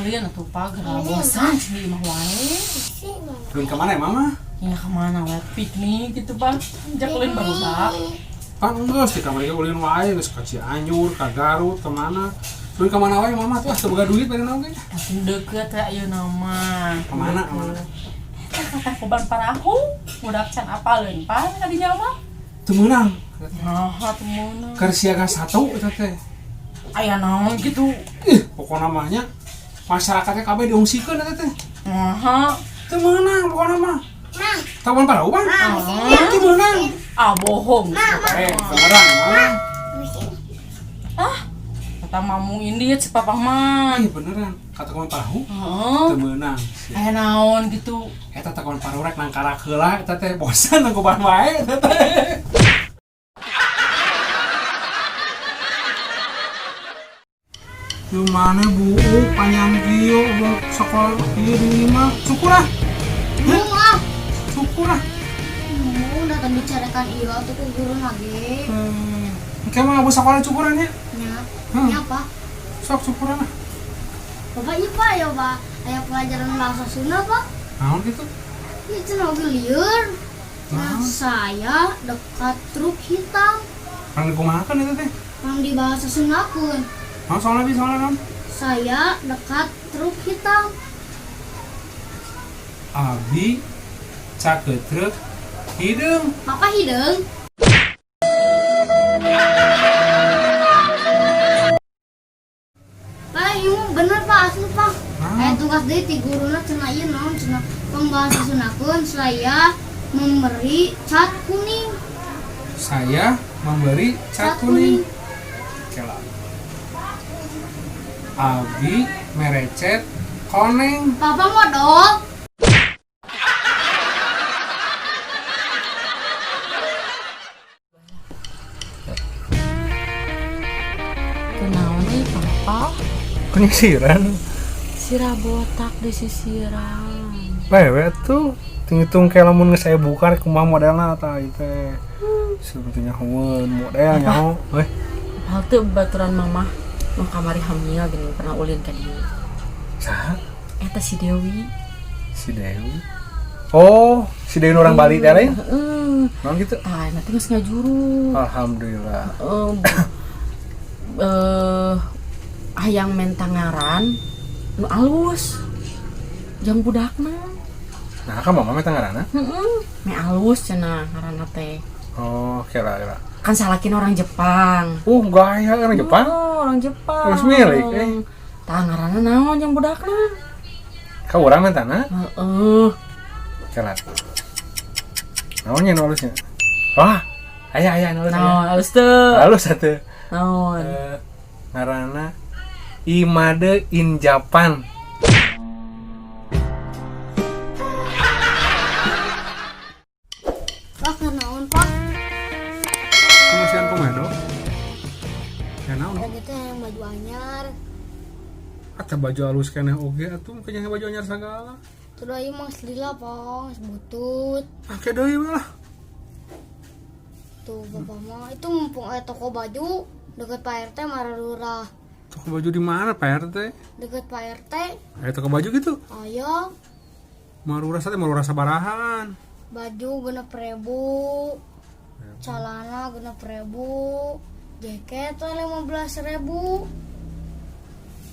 Ulin atuh, Pak, geura bosan di imah wae. Ulin ka mana ya, Mama? Ya kemana wae, piknik gitu, Pak. Jak ulin barudak. Pan geus di kamar ge ulin wae geus ka Cianjur, ka Garut, ka mana. Ulin ka mana wae Mama tuh ah teu boga duit bari naon ge. Atuh deket ya ayeuna mah. Kemana, kemana? Eta ka Tangkuban Parahu, budak can apaleun pan kadinya mah. Teu meunang. Nah, teu meunang. Keur siaga satu eta teh. Aya naon gitu. Ih, pokona mah nya masyarakatnya kabeh diungsikeun eta teh. Nah, Teu meunang pokona mah. Tangkuban Parahu pan? Teu meunang. Ah bohong. Eh, beneran Mama. Ah, kata mamung indit si papa mah. Ih, beneran. Ka Tangkuban Parahu Heeh. teu meunang. Aya naon gitu. Eta Tangkuban Parahu rek nangkarak heula eta teh bosan nangkuban wae eta teh. Lu mana buuk panjang kieu buuk sekolah kieu di imah. Syukur ah. Ah, Syukur ah. mau datang bicarakan iya atau ke guru lagi. Engke mah abu sekolah cukuran ya. Nya, Hmm. nya apa? Sok cukuran ah. Bapak iya pak ya pak, aya pelajaran bahasa Sunda pak. Naon gitu? Itu lagi liur. Nah, saya dekat truk hitam. Kan kumaha kan eta teh? Yang di bahasa Sunda pun. Naon soalna bi soalna naon? Saya dekat truk hitam. Abi caket truk hideung. Papa hideung. Pak, ini bener pak asli pak. Naon? Tugas deui ti guruna cenah ieu naon cenah pembahasa Sundakeun saya memberi cat kuning. Saya memberi cat kuning. Kela. Abi merecet koneng. Papa modal. Kenaon nih papa? Penyisiran. Sirah botak di sisiran. Wewe tuh hitung kayak lamun geus saya buka rek kumaha modelna tah ieu teh. Sebetulnya hueun model nyaho. Weh, Hal teu baturan mama nu kamari hamil gini pernah ulin ka dieu. Saha? Eta si Dewi. Si Dewi. Oh, si Dewi nu orang Bali teh lain? Heeh. Naon gitu? Tah, nanti geus ngajuru. Alhamdulillah. Hayang menta ngaran nu alus. Jang budakna. Nah, kan mama meta ngaranna? Heeh. Me alus cenah ngaranna teh. Oh, kira kira. Kan salakin orang Jepang. Gaya orang Jepang. Oh, orang Jepang. Terus milik, eh. Tah ngaranna naon jang budakna? Ka urang mentana? Heeh. Kira. Naonnya nu alusnya? Wah, aya aya nu alus. Naon alus teu? Alus atuh. Naon? Ngaranna Imade in Japan. Pak naon pak? Kemasian komedo. Ya naon? Lagi teh yang baju anyar. Ata baju halus keneh oge atuh kayaknya baju anyar sagala. Terus ieu mah lila pak, butut. Pake deui we lah. Tuh bapak mah itu mumpung aya toko baju deket Pak RT Mararura. Toko baju di mana Pak RT? Deket Pak RT. Aya toko baju gitu? Aya. Marura teh marura sabarahan. Baju 6.000. Celana 6.000. Jaket 15.000.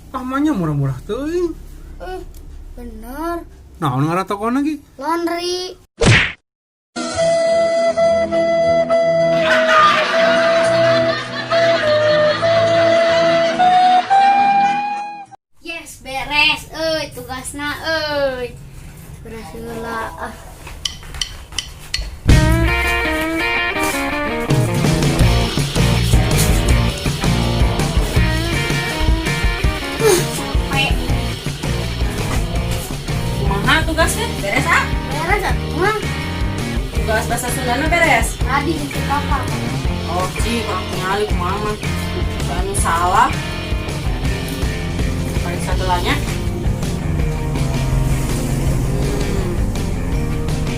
Pamanya murah-murah teuing. Bener. Naon ngaran tokona ge? Laundry. Yes, beres euy tugasna euy. Beres heula ah. Capek. Kumaha tugasnya? Beres ah? Beres atuh mah. Tugas bahasa Sundana beres? Tadi jeung si papa. Oh, Ci, kurang nyali kumaha mah. Anu salah. Paling satu lanya.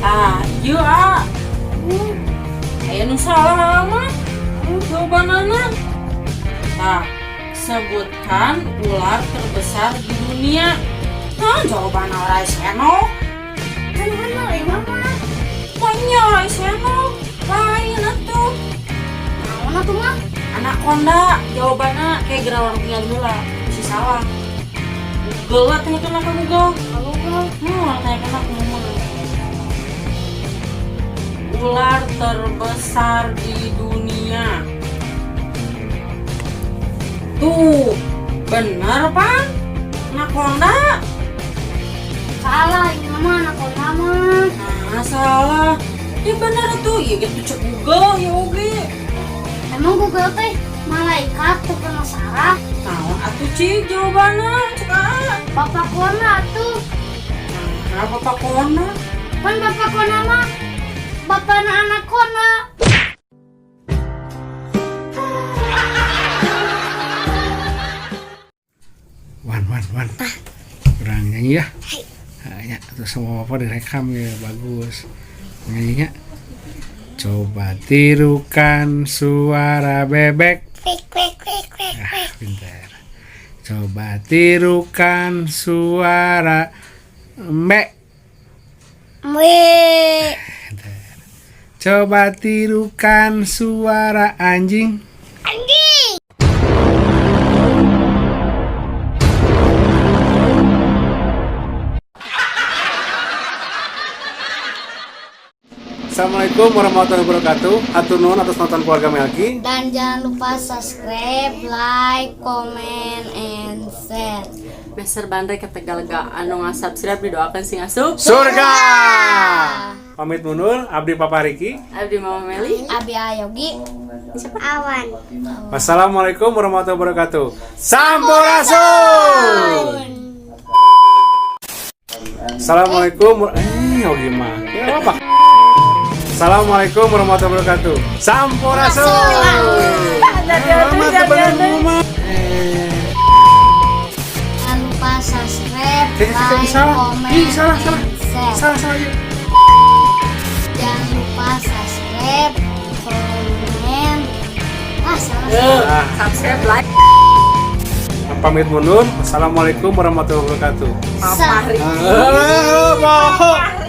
Ah, iya ah. Aya nu salah mah. Jawabanana. Tah, Sebutkan ular terbesar di dunia. Nah, jawaban Orai Seno. Kan bener ya mama. Pokoknya Orai Seno. Lain atuh. Naon atuh mah? Anaconda jawabannya kayak gerawang tinggal heula. Masih salah. Google lah, tanyakan ke Google. Google. Tanyakan aku ngomong. Ular terbesar di dunia. Tuh, bener pan? Anaconda. Salah ini mama anaconda mah. Nah, salah. Ya bener tuh, ya gitu cek Google ya oge. Emang Google teh malaikat tuh kena sarah. Naon atuh cik jawabannya cek ah. Bapak Kona tuh. Nah, bapak kona. Kan Bapak Kona mah bapakna anak Kona. Wan, wan, wan. Kurang nyanyi ya. Nah, ya, terus semua apa direkam ya, bagus. Nyanyinya. Coba tirukan suara bebek. Ah, pintar. Coba tirukan suara embek. Pintar. Coba tirukan suara anjing. Anjing. Assalamualaikum warahmatullahi wabarakatuh. Hatur nuhun atas nonton keluarga Melki. Dan jangan lupa subscribe, like, comment, and share. Meser bandrek ke Tegalega anu ngasubscribe didoakan sing asup Surga. Pamit mundur, Abdi Papa Riki. Abdi Mama Meli. Abi Ayogi. Awan. Wassalamualaikum warahmatullahi wabarakatuh. Sampurasun. Assalamualaikum oh gimana? Ya apa? Assalamualaikum warahmatullahi wabarakatuh. Sampurasun. Selamat bener. Jangan lupa subscribe, like, Salah. comment, Ih, salah, salah. and share. Salah, salah. Yuk. Jangan lupa subscribe, komen. Ah, salah. Ah. Subscribe, like. Pamit mundur. Wassalamualaikum warahmatullahi wabarakatuh. Papa Riki. Ah, bohong.